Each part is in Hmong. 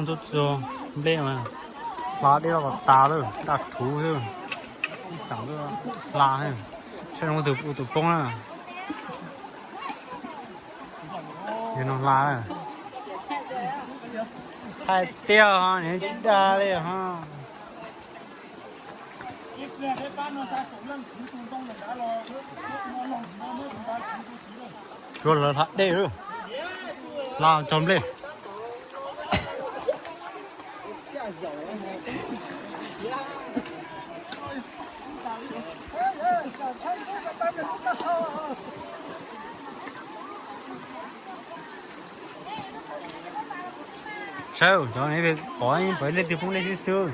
Txog nplej mas hla dej los tas lawm, daj rhuv xwb. Ib xeem hla, saib zoo tus ua tus poob na. Yog no hla, hais tiag ho, nws dag li ho. Tsuav lawv hla dej lawm, hla cog nplej. Saib cov pom pom leej twg poob dej xwb xwb.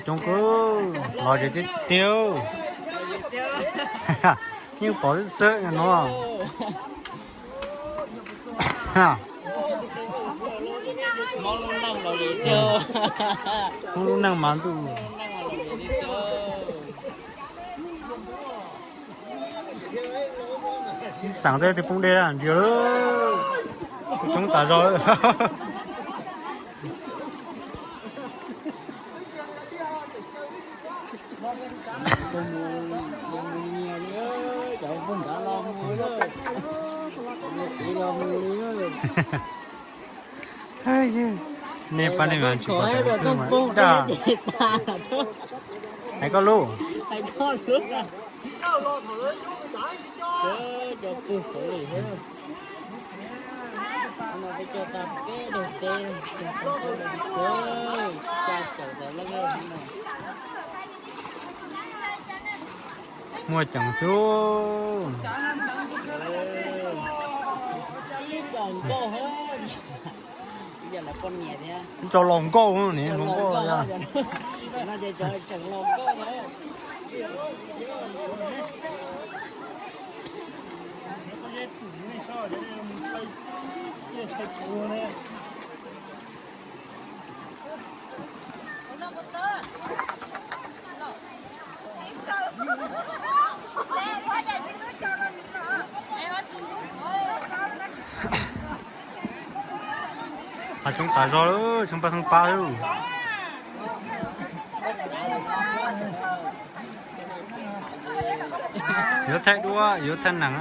Coob kawg, los tsev tiag tiag. Yeej pom xwb xwb no. Hmoob lub neej mas ntuj. Ib xeem tej twg poob dej ntsia lawm, coob tas zog lawm. Nej pab nej mas tsis tau xwb mas dag. Hais koj lub. Muaj ceem xwb. Ib co laus nkauj ne, laus nkauj. Hav coob tas zog lawm, coob pab xoob pab xwb. Yuav thaij duab, yuav thaij nees.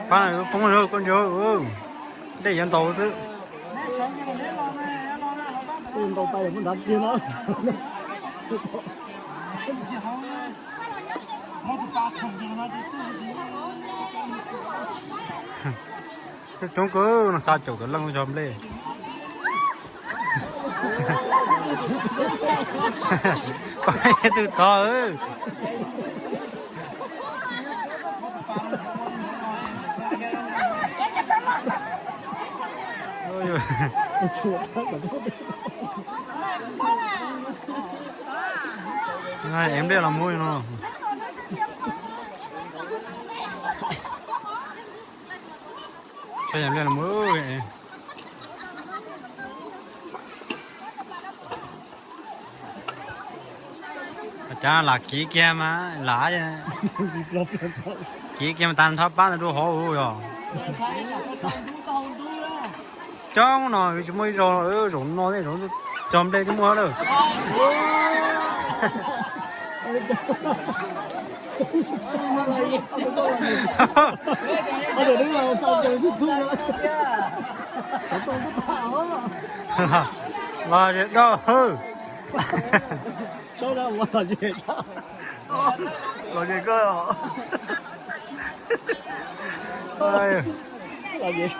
Pab poob lawm koj ntshe, dej yuav ntaus xwb. Ntaus tas muaj nrad kiag no. Coob kawg no, xya caum tawm leej cog nplej. Pab twg tod. Ev nplej los muab no. Cas lam kiv kiag mas lam, kiv kiag mas tas nrho pab ntawd rau hauv yog. Coob no tsis muaj ib zaug, zaum no cog nplej twb muaj lawm. Los zem dawb hwv. Los zem koj. Tiag,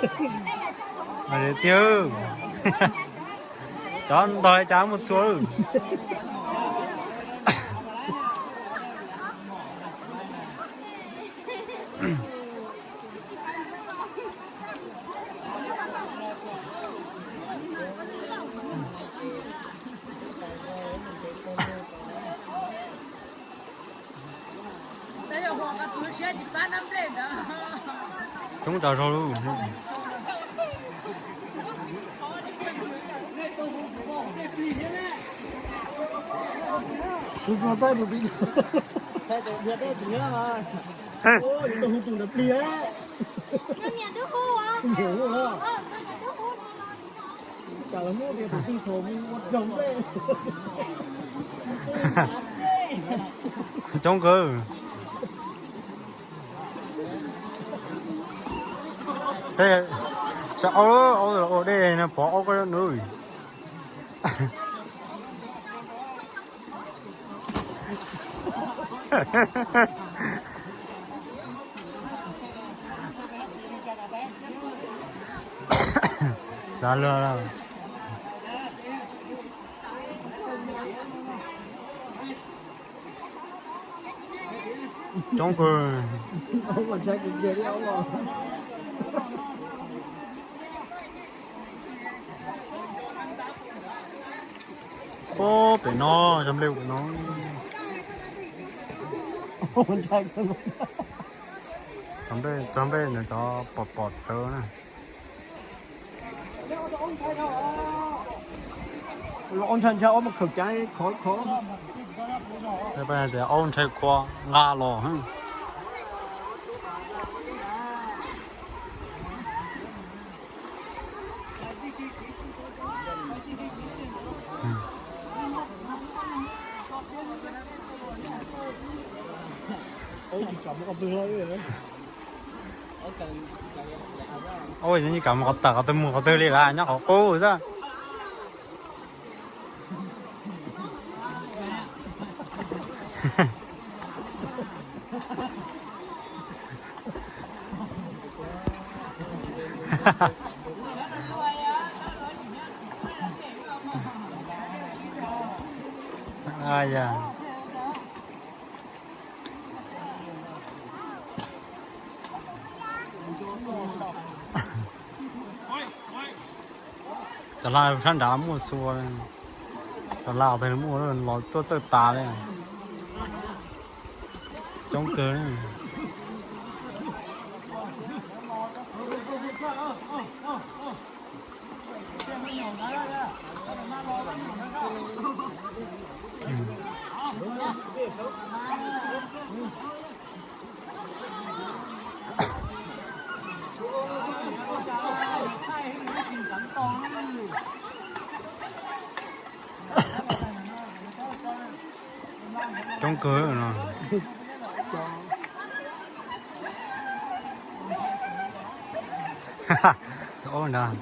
cov ntog cas muaj txhua. Coob tas zog lawm. Coob kawg. Saib, aub, aub ua dej no pov aub koj nws. Xav luag. Coob kawg. Pem no, cov nplej pem no. Cov nplej, cov nplej nws cov pom pom tawv na. Aub ntshai ntshai, aub mas khaws cav khov khov. Tias aub ntshai khua nqa los. Ub, yeej kam mus qhov twg, qhov twg mus qhov twg li lawm, nyob qhov qub xwb. Cov laj sab nrad muaj txhua, cov laj twg muaj los tuaj txawj tas li. Coob kawg. Coob kawg no. Ob nrad.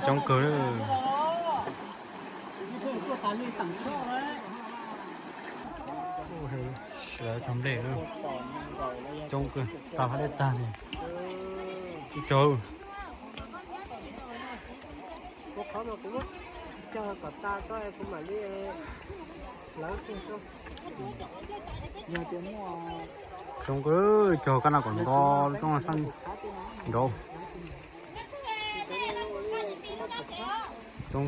Coob kawg. Siav cov nplej coob kawg, tag hab dej tag li. Ib co. Coob kawg, cog kab no kom nto coob sab nraud. Coob.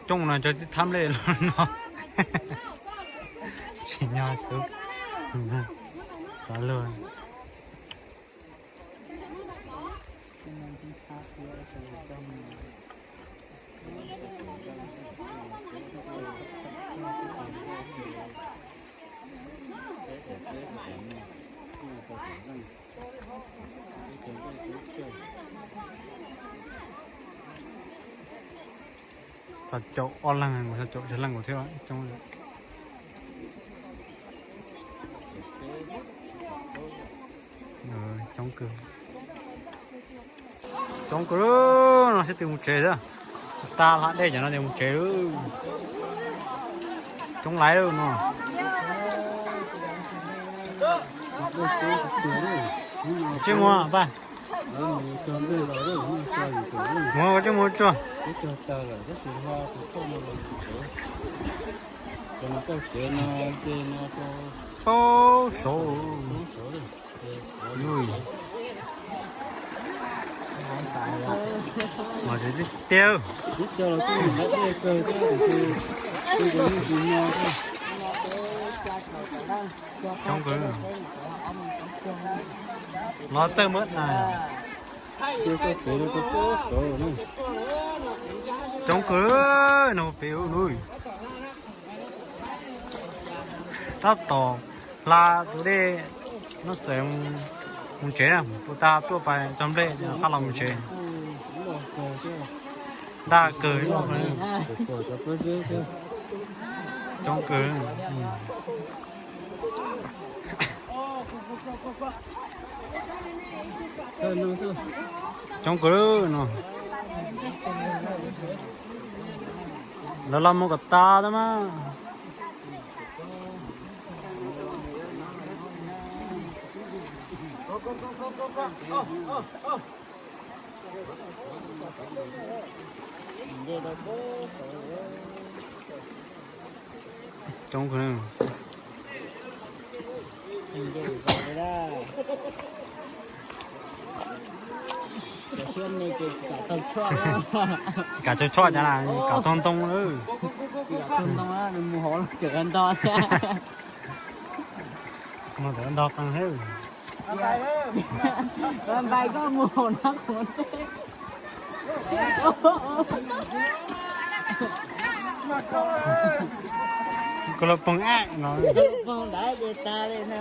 Coob no cov tib thab nplej los no. Tsis nyob xwb. Xav luag. Xav caum ob leeg, xav caum tsawg leej kuv thiab coob. Coob kawg. Coob kawg no seb twg mus tsev xwb. Tag hla dej cov no ces mus tsev. Coob laiv no. Tsis muaj paj. Muaj tsis muaj tsuag. Paub saud. Mas tib tiag. Coob kawg. Los txawj muab na. Coob kawg no pem ub. Tab tom hla tus dej no xwb, mus tsev na, tus tag tuaj pais tso nplej qab los mus tsev. Ntaj kawg. Coob kawg. Coob kawg no. Lawv los mus kom tas tab mas. Coob kawg. Tsis kam tau choj cas na, kam tau ntoo lawm. Mus hauv los tseem nto thiab. Mus tseem nto qees thiab. Npais koj mus hauv no kuv teb. Kuv los poog ab no. Poog dab ces tag li no.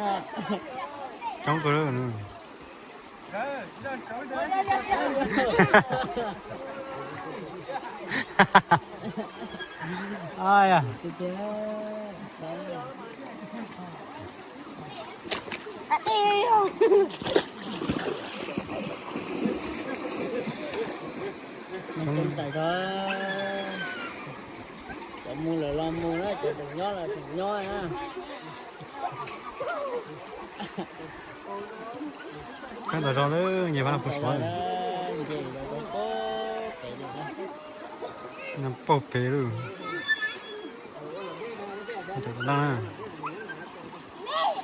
Coob kawg. Cov mus lawm los mus na, cov tseem nyob los tseem nyob na. Kab ntawm zos lawm, nce vaj no puag suav. Nce pauj pem lawm. Ntawm no na,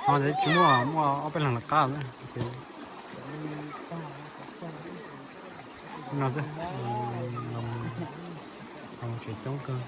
ho tsis muaj, muaj ob peb leeg lawv qab lawm. No xwb, tsev coob kawg.